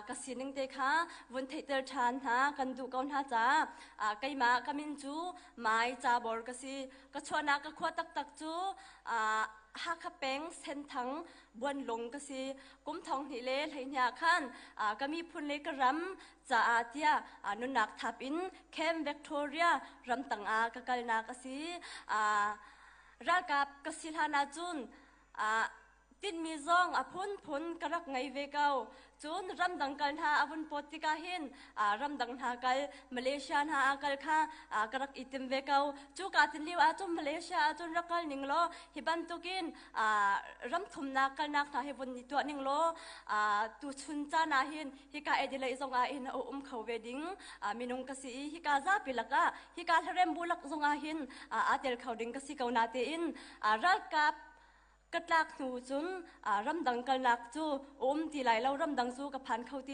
Ka sining te kha vun theihter ṭhan hna kan duh ko hna caah keimah ka min cu Mai Cabor ka si. Ka chuahnak ka khua taktak cu Hakha peng Senthang Buanlung ka si. Kum 2012 ah khan ka miphun le ka ram caah tiah nunnak thap in Camp Victoria ramtang ah ka kalnak a si. Ralkap ka si hlan ahcun Tinhmi zong a phunphun ka rak ngei ve ko. Cun ramdang kal hna a vun pawt tikah hin ramdang hna kal, Malaysia hna ah kal kha ka rak i tim ve ko. Cu kaa tin lio ahcun Malaysia ahcun rak kal ning law hi bantukin ram thumnak kalnak hna hi vun i tuah ning law tuchun caan ah hin hika Adelaide zong ah hin a um kho ve ding minung ka si i hika zapi lakah hika hlarem bu lak zong ah hin aa tel kho ding ka si ko na tein ralkap Ka tlak hnu cun ramdang kalnak cu a um ti lai lo, ramdang cu ka phan kho ti.